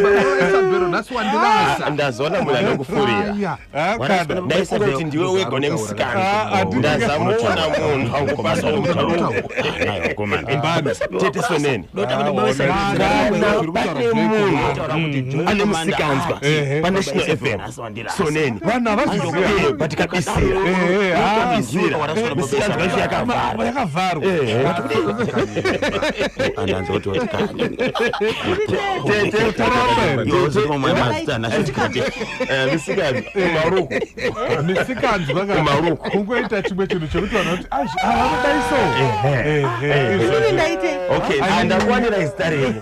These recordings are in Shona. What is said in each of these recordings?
Baba vaIsabhero nhasi wandirasa. Ndazoona munhu anokufurira. Kana. Ndaifunga kuti ndiwe wega une musikana. Ah, Ndazamuona munhu angopasa umutauro. Tete Soneni. Kana pane munhu ane musikanzwa paNational FM. Soneni. Vanhu havaziziva. Eh, but kabisira. Eh, eh, ah. Kabisira. Misikanzwa yacho yakavharwa. Yakavharwa. Tete, Tete. Eh, misikanzwa kumaruku. Misikanzwa kana Kumaruku. Kungoita chimwe chinhu chekuti vanhu vati "Ai, ava vanodai so." Inini ndaite. Okay, handakuwanira zita renyu.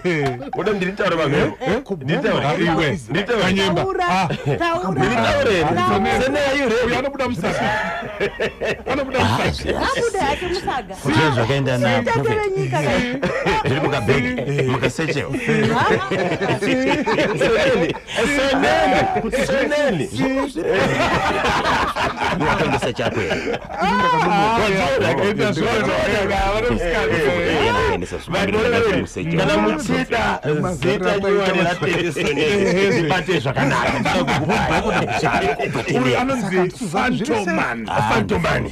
Uda ndiritaure pamhepo. Nditaure. Ah, iwe. Nditaure. Kanyemba. Taura, Ah. taura. Nditaure. Taura. Sene, are you Uyu ready? anobuda musaga. Anobuda musaga. Abude hake musaga. Zvakaenda Tete naprofet venyika. zviri mukabhegi mukasechewa. Soneni. Soneni. Soneni. Watongesa chako here? Enda zvona. Vane musikanzwa. Kana muchida zita nyowani ratete Soneni, ndibate zvakanaka. Uyu anonzi Phantoman. Phantoman.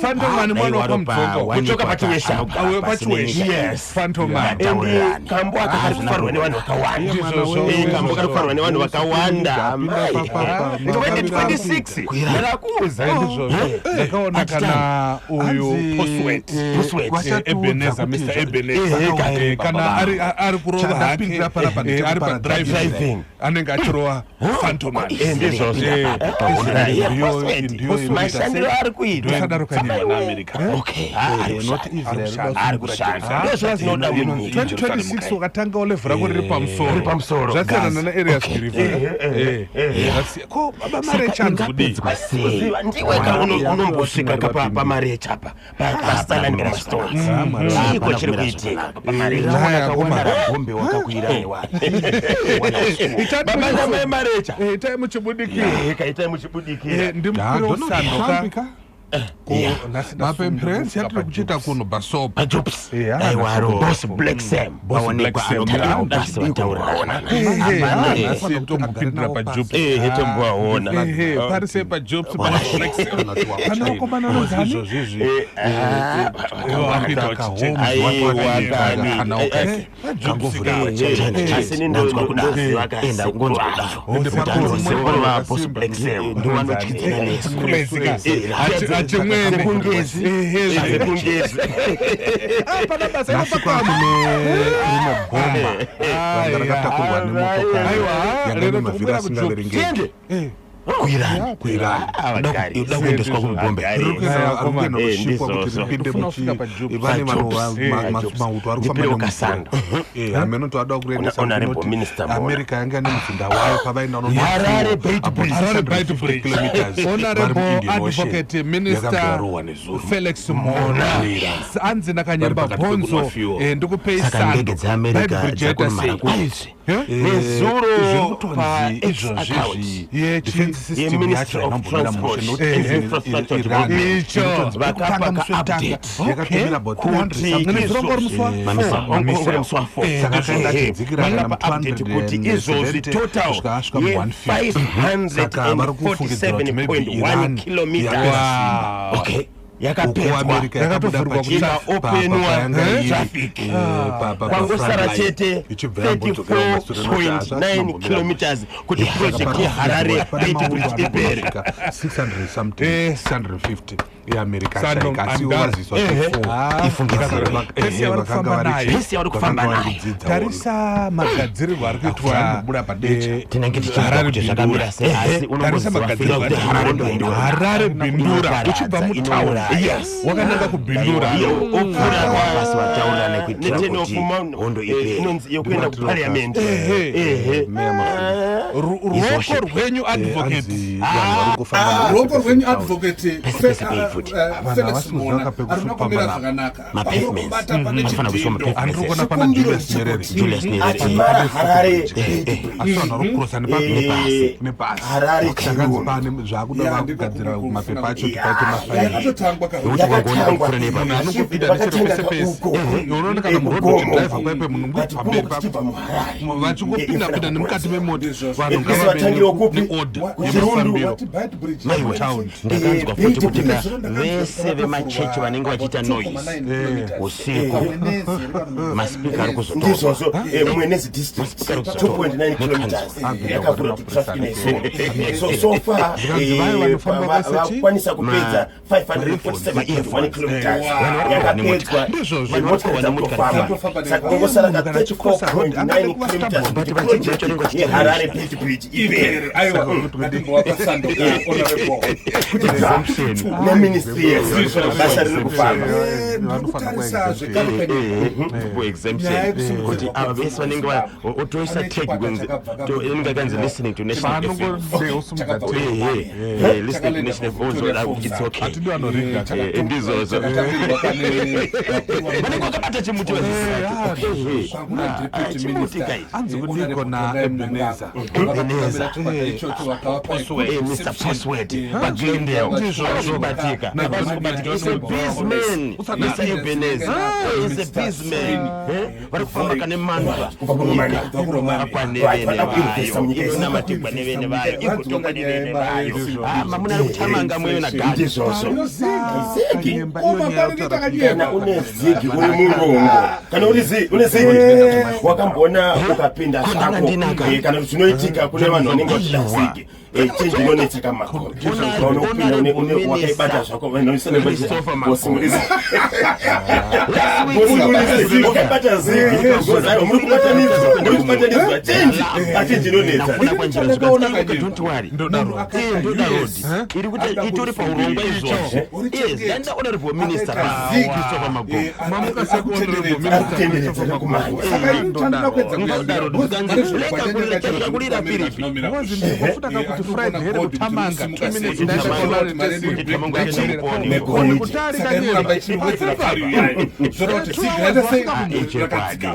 Phantoman mwana wapamudzongo. Kuchoka pachiwesha. Awe pachiwesha. Yes. Phantoman. And kambo aka kari kufarwa nevanhu vakawanda. Ndizvozvo. Eh, kambo kari kufarwa nevanhu vakawanda. Pinda pa- pa- pa- 2026 ndarakuudza. Ndizvozvo. Ndakaona kana uyu Hanzi, Poswet. Poswet. Ebenezer, Mr. Ebenezer. Kana ari kurova hake, Chandapindira panapa ari ndechekupara padriving driving. anenge achirova Phantoman. Ndizvozvo. Ndiyo Mashandiro ari kuita. Usadaro kanyama naAmerica. Not Israel. Ari kushanda. Ndozvatinoda munyika. 2026 wakatanga level rako riri pamusoro. Riri pamusoro. Zvasiyana nana Arias River. Ko baba mare chanzi kudii? Ingapedzwa sei? Kuziva, ndiwe ka unombosvika ka pamarecha apa pasaland pamastones. Chiiko chiri kuitika pamarecha? Haya, Wakawanda komana. rabhombe wakakwira newanhu. Baba namai marecha. Itai muchibudikira. Kaitai muchibudikira. Ndimukuru Donald usandoka. Trump ka? Mapemperensi yatiri kuchiita kuno basopa. Majobs. Aiwaro. Boss Black Sam. Vaonekwa Black Sam. anotaura basi vataurana. Nhasi tombopindira paJobs. Eh, tomboaona. Ehe, pari sei paJobs Boss Black Sam. Pane vakomana vanonzi ani? Izvozvizvi. Vakuita vachicheka. Aiwa kani. Asi ini Ndanzwa kudaro. ndoziva ka Enda ngonzwa kudaro. Ende Sekuru pakuru vaBoss Black Sam ndovanotyidzana nesu. Kulezika. Achimwene. Sekungezi. Ehe, Sekungezi. Ah, pana basa Nhasi inopakama. kwakune rimwe bhomba ranga rakatakurwa nemotokari Aiwa, yanga rero ine mavhiri tikumbira asingaverengeki. Eh, Kuirani. Kuirani. Uda kuendeswa kumubhombe. Riri kuenda- Aya, riri kuenda Eh, kunoshipwa kuti ndizvozvo. ripinde Ndofuna muchi kusvika paJobs. vane vanhu PaJobs. mauto ari kufamba Ndipire nemvura. ukasando. Hameno toada kuendesa Honorable kunoti Minister Mona. America yanga ine muzinda wayo pavaenda Harare Beitbridge. Harare Beitbridge. kilometers Honorable Advocate Minister yakarohwa nezuro Felix Mona anzi nakanyemba Vari pakati bhonzo pekunwa fuel. ndikupei Saka sando ndege dzeAmerica Beitbridge yaita dzakunomara sei? kuizvi. Nezuro zviri pa kutonzi X izvozvizvi account. defense system yeMinistry yacho of haina kumbomira mushe Transport nokuti and even Infrastructure Iran Development. Icho. inotonzi Vakapa pekutanga musi wekutanga ka-update. yakatumira about Kuti 300 something. Nezuro ngori musi wa Ongori musi wa four. Saka akaenda achidzikira kana Vakapa update kuti izvozvi 270 total kusvika asvika mu 150. Saka vari kufungidzira kuti maybe ye547.1 Iran kilometers yakapera Okay. Uku Yakapedzwa. America yakabuda Yakatovhurwa pachi- Ikaopenwa payanga iri, traffic. pa Kwangosara front line. chete Ichibva yambodzokera mumashure nokuti hazvasina 34.9 kumbomira kilometers kuti project yeHarare pane mauto Beitbridge ipere. anogona kusvika 600 something 650 eAmerica Sando ashaika asi iwo andara. vaziswa kuti Pese yavari vakanga kufamba vari nayo. Pese yavari kufamba vakanga vari nayo. kudzidza hondo. Tarisa magadzirirwo ari kuitwa Akuzobuda padecha. Tinenge tichinzwa Harare kuti zvakamira Bindura. sei asi Tarisa unomboziva magadzirirwo kuti ari Harare kuitwa Bindura. Harare Bindura Inoparadza, uchibva mutauni inouraya. wakananga kuBindura. Opfuura Basi vataurana kuitira Neten kuti of Mount- hondo ipere. inonzi yekuenda kuparliament. Ehe. Ehe. Meya Mafume. Ruoko rwenyu advocate. Anzi vanhu vari kufamba Ruoko rwenyu advocate Pese pese peifuti. Vanhu Felix havasi Mona kuziva kapekuti arina kumira kufamba zvakanaka. Mapavements. Pauri kubata pane Anofanira kuiswa chidhindo. mapavements. Andiri kuona pana Julius Nyerere. Julius Nyerere. Achimara Harare Asi vanhu vari kukurosa nepasi. Harare Takanzi pane zvakuda Ya, vakugadzira ndiko mapepa acho kufuna- kuti paite mafaili. Yakatotanga. Yakatangwa ka- Yekuti wangoona Yakatangwa. kupfuura nepa. Munhu anongopinda nechero Vakatanga pese pese. uko. Unoona kana muroad Kugomo. uchidhiraivha paipe munhu But ngoti pamberi kuno pako. tichibva muHarare. Vachingopinda pinda nemukati memota, vanhu At least ngavave vatangirewo kupi? neorder Kuchirundu. yemafambiro. Wati Beitbridge. Maiwe, Mutaundi. ndakanzwa futi kuti ka Beitbridge. vese vemachechi vanenge vachiita noise usiku, masipika ari kuzotorwa. Ndizvozvo, Mwenezi district Masipika ari kuzotorwa. 2.9 kilometers yakavhura kuti traffic ineso. So far Zvikanzi vayo vanofamba vese chi? vakwanisa kupedza 547.1 kilometers yakapedzwa. Ndizvozvo. Nemotokari dzakutofamba, saka kungosara ka 34.9 kilometers But kuti vazhinji vacho project vanenge vachiita yeHarare Beitbridge ipere. Ipere. Aiwa, ngatimbovapa sando ka honorable. Kuti neministry yese basa riri kufamba. Ndiri kutarisa zvekare For exemption Nyaya yekusimudzirwa kuti ava vese vanenge otoisa Pane tag chikwata kunzi chakabva inenge yakanzi listening to National FM. Paanongousumudza Listening to National FM, ozoda kuti it's okay. Hatidi vanoringa. Ndizvozvo. Chakatambirwa pane Vanenge vakabata chimuti Kuna deputy chimuti minister. kai. Anzi kudiko naEbenezer. Ebenezer. Ichocho vakavapa Mr Password paGlendale. Ndizvozvo. Kubatika. Na- Kubatika. Is a businessman. Mr Ebenezer is a businessman. Vari kufamba kane mantra. Kubva kuRomania. Akwa nevene vayo, inonamatirwa nevene vayo, igotongwa nevene vayo. Ah, mamuna ari kutamanga mweyo nagadi. Ndizvozvo, zigi. Kanyemba, iyo nyaya yotaura kuti- Kana une zigi uri murongo, kana uri une zigi wakamboona ukapinda Ko, zvako. ndinaka. Kana kuti zvinoitika kune vanhu vanenge vachida zigi. Chenji inonetsa kamakore unopinda wakaibata zvako. Christopher Makombe. Wakaibata zigi, muri kubatanidzwa, muri kubatanidzwa chenji, achenji inonetsa. Ndakufuna kwanjira zvikanzi, don't worry. Ndodaro. Ndoda road iri kuti itori paurongwa izvozvo. Yes, ndanda honorable minister Christopher Magogo. Mamuka sekuhonorable minister. Akutenderedza nekumhanya. Saka ini chandinoda kuedza Ndodaro, kuyambira, ndikanzi, rega kurira, rega kurira Philip. Ngozi ndinofuta kakuti Friday here kutamanga 2 minutes ndaenda kuona Kuti Tamanga aende kuponi. Koni kutari Saka inoramba kanyemba. ichiwedzera value yayo, zvoreva kuti zigi raita sei? Rakadzika.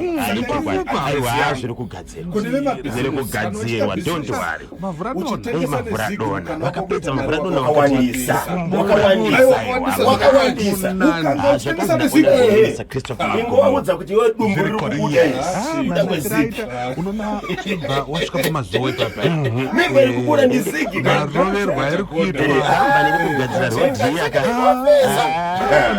Aiwa, zviri kugadzirwa, Kune vemabhizinesi zviri kugadzirwa, don't worry. Mavhuradona. Uchitengesa Mavhura nezigi dona. kana Vakapedza wako mavhura dona. Wakawandisa, wakawandisa, wakawandisa. Ukanga uchitengesa nezigi. Christopher Magogo. Ingovaudza kuti iwe dumbu riri kubuda kuda kwezigi. Unoona uchibva wasvika pamazowe papa. Mimba iri kubuda ndizigi. Maroverwa ari kuitwa. Kambani iri kugadzira rodhi yaka.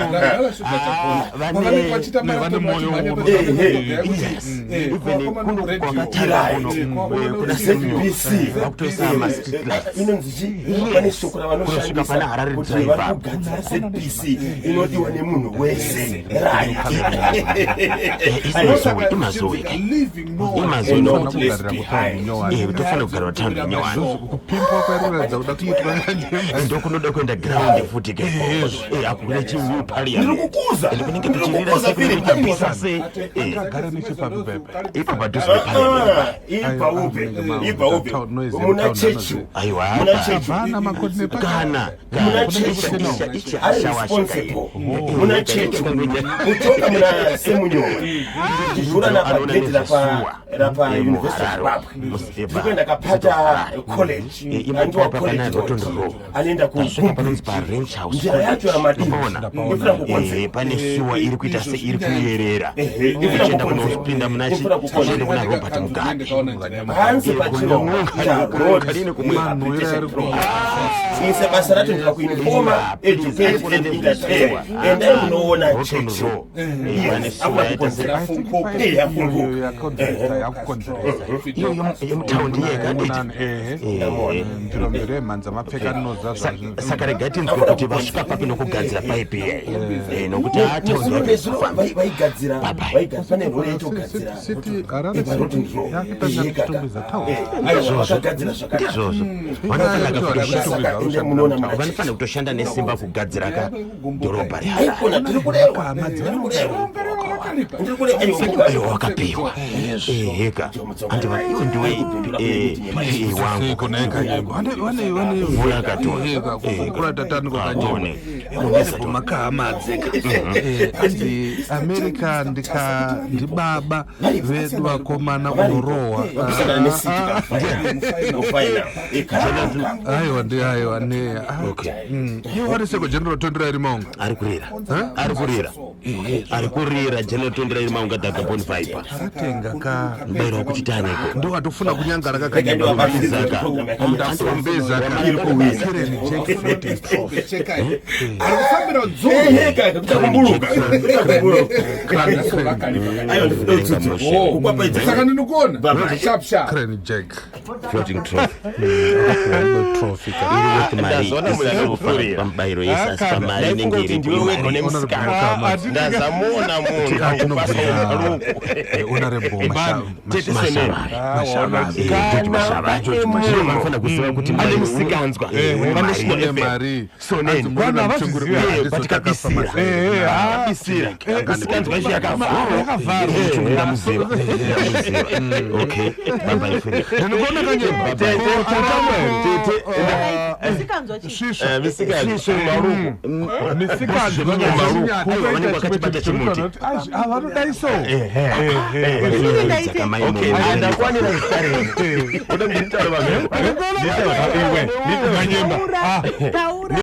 Ndagara shuga chakona. Vanenge vachiita Vane marathon moyo vachimhanya wono. padanho kuti, Yes. kwa Even vakomana kuno kuradio. kwakatara kuno, Kwa kuna ZBC. vakutoisa ma-street lights. Inonzi chii? Pane shoko Kunosvika pana ravanoshandisa Harare kuti driver. vari kugadzira ZBC inodiwa nemunhu wese, right? Imazowe, imazowe kai. Leaving no one Imazowe. No Tofanira place kugarira behind. kutaundi nyowani. Tofanira kugara kutaundi nyowani. Kupimpwa kwairatidza kuda kuitwa kanyemba. Ndokunoda kuenda ground futi ke. Akune chiwu Ndiri parliament. kukuza, Kunenge ndiri kuchirira kukuza, Philip. sekupisa se. Akagara nechepapi paipa. Ipa padhuze neparliament. Ah, ibva ubve, ibva ubve muna Chechi, Aiwa. muna Chechi. Havana makoti nepaka. Kana Muna kana Chechi ichi ari ashawasha kai. responsible muna Chechi, kutoka muna Semunyoma tichivhura napagedhi rapa University of Zimbabwe, tikuenda Kapata College, andiwa College Road anoenda Tasvika panonzi kuGumbridge, paRanch House. Njira yacho yamadini Unoona? ifuna kukonzera. Pane suwa iri kuita seiri kuyerera Ehe, ifuna ichienda kukonzera. kunopinda muna Ifuna kukonzera. chienda kuna Robert Mugabe. Hanzi pachirongwa charoad ise basa racho ndira kuinforma, educate and entertain. Endai munoona Chechi. Yes, afuna kukonzera. Yafunguka. Yakukonzeresa. Iyo yemutaundi yega nditi. Mviro mviro yemhanza mapfeka noza. Saka regai tinzwe kuti vasvika papi nokugadzira paipi iyeyi, nokuti ataundi Nezuro, nezuro vaigadzira, Bye-bye. pane rori yaitogadzira City Harare parodi City ndiro yakutanga kuchitungwiza town. vakagadzira zvakanaka. Ndizvozvo, vanofanira kutoshanda. Saka ende munoona muna Vanofanira kutoshanda nesimba kugadzira ka dhorobha reHarare. Aikona, tiri kurerwa, tiri kurerwa. Ndiri kune aiwa Aiwa wakapiwa. Eheka. Andiva iwe ndiwe wangu. Seko naye Kanyemba. Vane Mvura yakatora. Kukura tatani kwa Kanyemba. One. Makahamadzeka. Anzi America ndika ndibaba vedu vakomana unorohwa. Kusangana nesiti kana final. Aiwa ndi aiwa ne. Okay. Iwo vari seko General Tonderai Rimaunga. Ari kurira. Ari kurira. Ari kurira General Tonderai Rimaunga Dhaga Bon Viper. Atenga ka Mubairo wakuti taneko. ndo atofuna kunyangara Rega kaKanyemba. ndiwabatidze program yakamutsa. Ndakumbeza Karen Jack Floating Trophy. Ari kufambira dzungu. Eheka kuita kumbuluka. Kuita kumbuluka. Aiwa ndikuda utsutsu. Kukwapaidza. Saka ndinokuona. Bye-bye. Sharp sharp. Karen Jack. Floating Trophy. Trophy. ka. Iri worth mari. Ndazoona munhu anokufurira. Pamubairo yese asi pamari Ndaifunga inenge kuti iripo. ndiwe wega imari. une musikanzwa. Ndazamuona munhu akupasa ruoko. Honorable Tete Senene. Mashavave. George Mashavave. Kana Zvino vanofanira kuziva kuti ane musikanzwa paNational Une FM. mari. Soneni. Anzi murina muchenguri- Eh, Handizo but takafa kabisira. mazai. Kabisira. Musikanzwa yacho yakavharwa. Yakavharwa. Ndamuziva. Ndamuziva. Okay. Baba ifuri. Ndinokuona Kanyemba. Tete, tete, Musikanzwa chii? Shisha. Musikanzwa maruko. Aiwa, vanenge vakachibata chimuti. Vanodai so. Inini ndaite. Okay, ndakwanira zita renyu. Kuda nditaure pamhepo. Taura, taura.